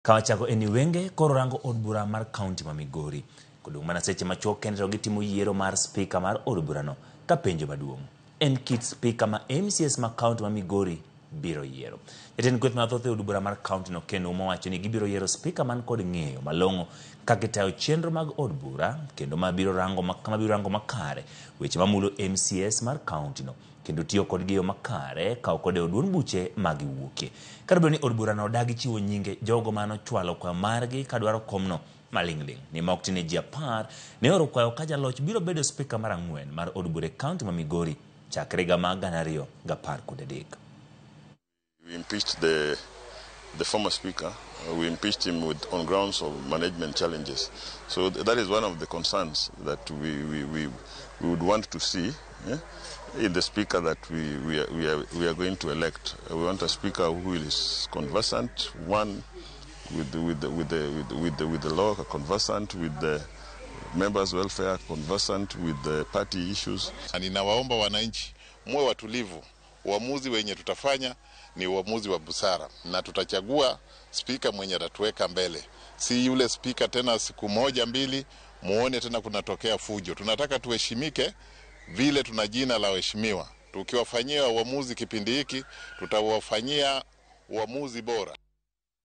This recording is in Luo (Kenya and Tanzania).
Kawachako en ni Wenge koro rango od bura mar kaunti ma Migori. Kodong' mana seche machuok kende to gitimo yiero mar spika mar od burano ka penjo maduong' en kit spika ma MCAs ma kaunti ma Migori biro yiero. Jatend kweth mathoth e od bura mar kaunti no Ken Ouma wacho ni gibiro yiero spika man kod ng'eyo malong'o kaka itayo chenro mag od bura kendo mabiro rango, mabiro rango makare weche mamulo MCAs mar kaunti no kendo tiyo kodgi e yo makare ka ok odewo duond buche ma giwuokie. Kata obedo ni od burano odagi chiwo nyinge jogo mane ochwalo kwayo margi kadwaro komno maling'ling' ni ma ok tin ne ji 10 ne oro kwayo ka jaloch biro bedo spika mar 4 mar od bura e kaunti ma Migori chakre higa mar 2013. We impeached the former speaker. We impeached him on grounds of management challenges. So that is one of the concerns that we would want to see in the speaker that we are going to elect. We want a speaker who is conversant, one, with the law, conversant with the members' welfare, conversant with the party issues. Na ninawaomba wananchi muwe watulivu. Uamuzi wenye tutafanya ni uamuzi wa busara, na tutachagua spika mwenye atatuweka mbele, si yule spika tena siku moja mbili muone tena kunatokea fujo. Tunataka tuheshimike vile tuna jina la waheshimiwa. Tukiwafanyia uamuzi kipindi hiki, tutawafanyia uamuzi bora.